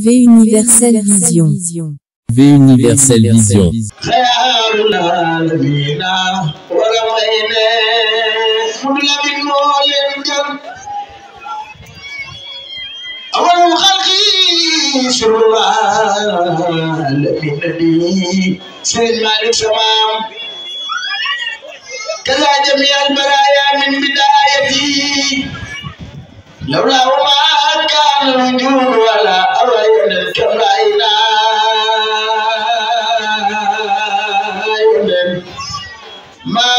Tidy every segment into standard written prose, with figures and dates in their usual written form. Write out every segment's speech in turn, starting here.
V Universelle Vision. V Universelle Vision. كذا جميع البرايا من بدايتي لولا وما كان الوجود ولا أرين كمرائنا ما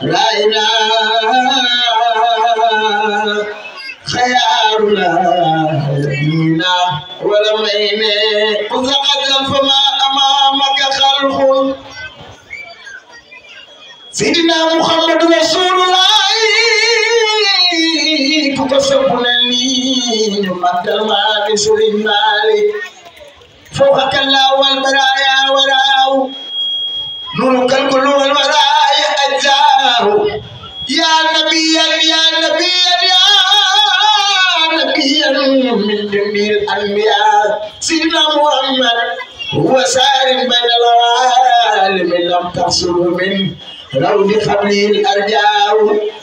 رأينا خيارنا لدينا ولمين وزقد فما أمامك خلق سيدنا محمد رسول الله كسبنني مقدم ما بسر مالي فوقك الله والبرايا وراء نورك الكل والبرايا أجزاه يا نبيا يا نبيا يا نبيا من جميع الأنبياء سيدنا محمد هو سار بين العالم لم تحصل منه روض خبري الأرجاء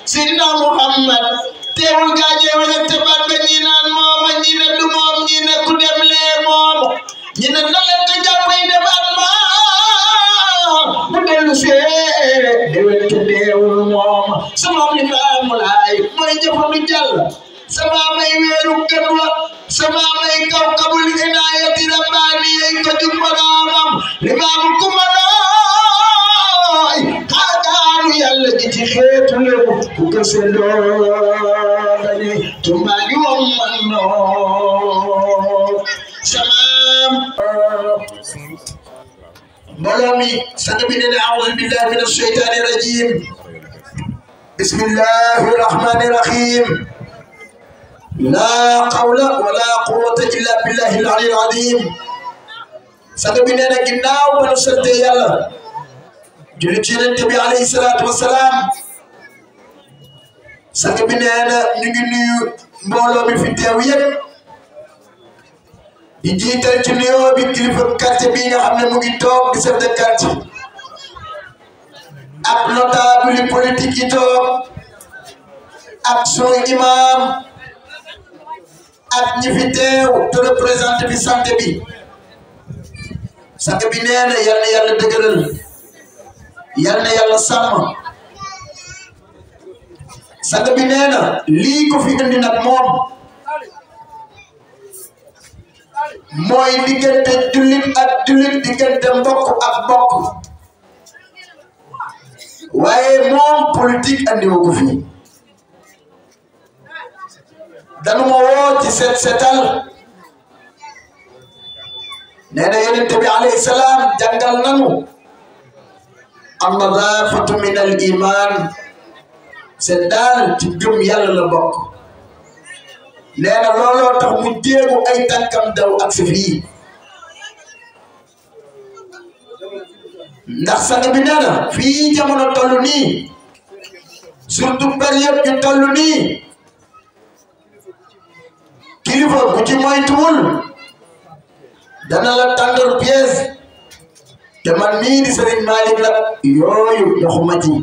سيدنا محمد teewul gaañe wala tebaat ba ñi naan mooma ñi ne du moom ñi ne ku dem lee moom ñi ne na leen ko jàppay debaat ma bu dellu see déwén te deewul moom sama Limaamu Laay mooy jëfandu jàll sama may weeru gën wa sama may kaw kabul inaayati rabbaani yey ko jub boroomam Limaamu kumalooy xaagaanu yàlla ji ci xeetu lébu ku ko seddoo tumbagi wamano samam molomi sanabine a'udhu billahi minash shaitani rajim bismillahir rahmanir rahim la qawla wala quwwata illa billahi al-aliyyil azim sanabine na ginaaw ba sante yalla julli ci Yonent bi alayhi salatu wassalam sang bi nee na ñu ngi nuyu mbooloo mi fi teew yëpp di jiital ci nuyoo bi kilifa quartier bi nga xam ne mu ngi toog di chef de quartier ak notable politique yi toog ak sunu imam ak ñi fi teew te représenté fi santé bi sang bi nee na yal na yàlla dëgëral yal na yàlla sàmm sang bi nee na lii ko fi indi nag moom mooy diggante jullit ak jullit diggante mbokk ak mbokk waaye moom politique andi wu ko fi danu ma woo ci setal nee na Yonent bi alayhi salaam jàngal nanu an-nadaafatu min al-iman c'est daal ci gëm yàlla la bokk nee na looloo tax mu jéegu ay tànkam daw ak si fii ndax sang bi nee na fii jamono toll nii surtout période yu toll nii kilifa bu ci moytuwul dana la tàngal pièce te man mii di Serigne Malick la yooyu doxuma ci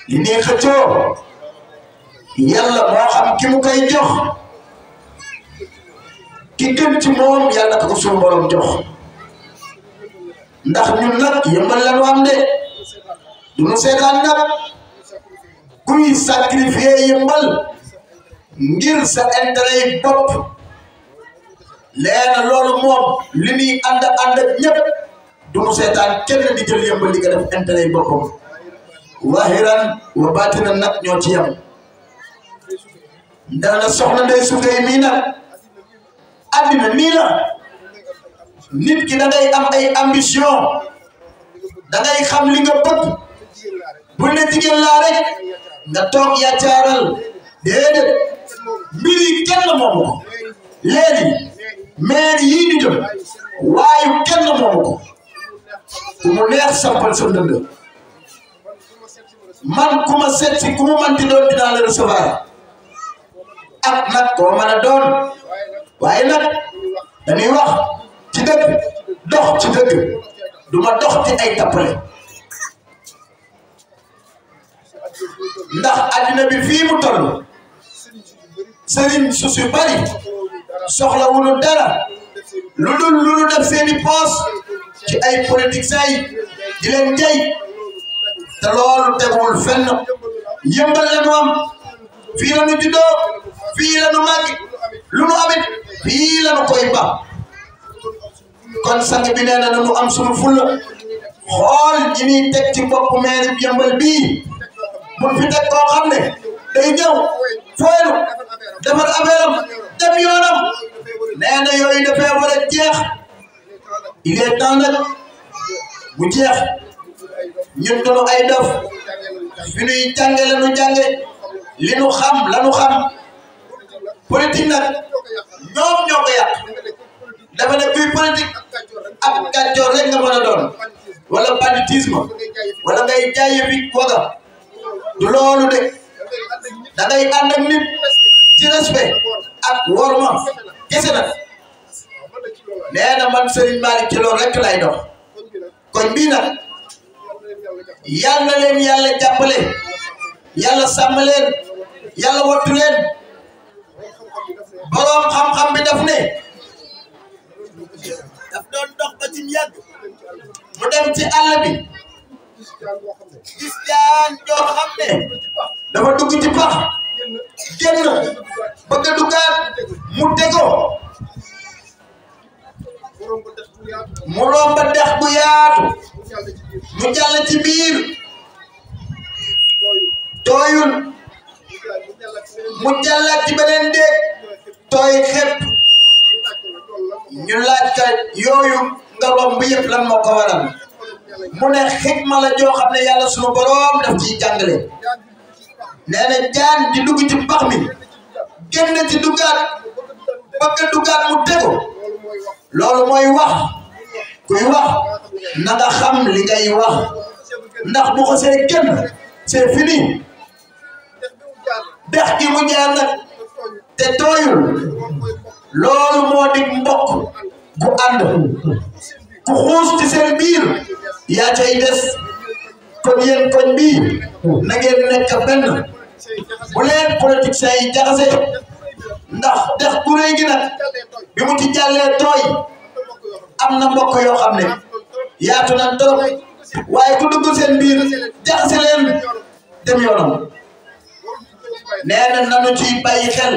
li nii xëccoo yàlla moo xam ki mu koy jox ki gën ci moom yàlla ko suñu borom jox ndax ñun nag yëmbal la ñu am de du ñu seetaan nag kuy sacrifier yëmbal ngir sa intérêt yi bopp leena loolu moom li ñuy ànd ak ñëpp du ñu seetaan kenn di jël yëmbal li nga def intérêt yi boppam wahiran wa batinan nag ñoo ci yam ndax soxna Ndeye Soukeye mii nag àddina nii la nit ki da ngay am ay ambition da ngay xam li nga bëgg bu ne jigéen laa rek nga toog yaccaaral déedéet mbir yi kenn moomu ko léegi maire yii di jëm waaye kenn moomu ko ku mu neex sampal sa ndënd man ku ma seet si ku mu manti doon dinaa la recevoir ak nag koo mën a doon waaye nag dañuy wax ci dëgg dox ci dëgg du ma dox ci ay tappale ndax addina bi fii mu toll sëriñ su bari soxla wuñu dara lu dul def seeni poos ci ay politiciens yi di leen jay te loolu teguwul fenn yëmbal la ñu am fii la ñu juddoo fii la ñu màgg lu nu amit fii la ñu koy ba kon sang bi nee na nu am sunu fulla xool ñi ñuy teg ci bopp maire bi yëmbal bii buñ fi teg koo xam ne day ñëw fooylu defar affaire am dem yoonam nee na yooyu dafay war a jeex il est temps nag bu jeex ñun duñu ay dof fi ñuy jànge la ñu jànge li nu xam la nu xam politique nag ñoom ñoo ko yàq dafa ne kuy politique ab kàccoor rek nga mën a doon wala banditisme wala ngay jaaye fi waga du loolu de da ngay ànd ak nit ci respect ak worma kese nag nee na man Serigne Malick ci loolu rek lay dox kon bii nag yal na leen yàlla jàppale yàlla sàmm leen yàlla wattu leen borom xam-xam bi daf ne daf doon dox ba ci yàgg mu dem ci àll bi gis jaan joo xam ne dafa dugg ci pax génn bëgg a duggaat mu tegoo mu romb dex bu yaatu mu jàll ci biir tooyul mu jàllaat ci beneen déeg tooy xepp ñu laaj ka yooyu nga romb yëpp lan moo ko waral mu ne xikma la joo xam ne yàlla sunu boroom daf ciy jàngale nee na jaan di dugg ci pax mi génn ci duggaat bëgg a duggaat mu tego loolu mooy wax kuy wax na nga xam li ngay wax ndax bu ko see génn c'est fini dex gi mu jaar nag te tooyul loolu moo di mbokk gu ànd ku xuus ci seen biir yaa cay des kon yéen koñ bii na ngeen nekk benn bu leen politiciens yi jaxase ndax dex gu rëy gi nag bi mu ci jàllee tooy am na mbokk yoo xam ne yaatu na trop waaye ku dugg seen biir jaxase leen dem yoonam nee na nanu ciy bàyyi xel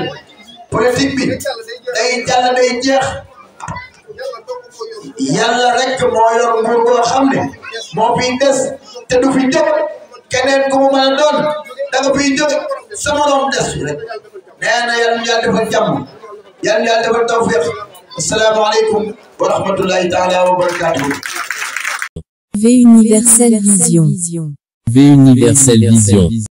politique bi day jàll day jeex yàlla rek moo yor nguur goo xam ne moo fiy des te du fi jóg keneen ku mu mën a doon da nga fiy jóg sa morom des fi rek nee na yàlla yàlla defal jàmm yàlla yàlla defal tawfiq asalaamaaleykum wa rahmatullahi taala wa barakatuhu. V Universelle Vision. V Universelle Vision.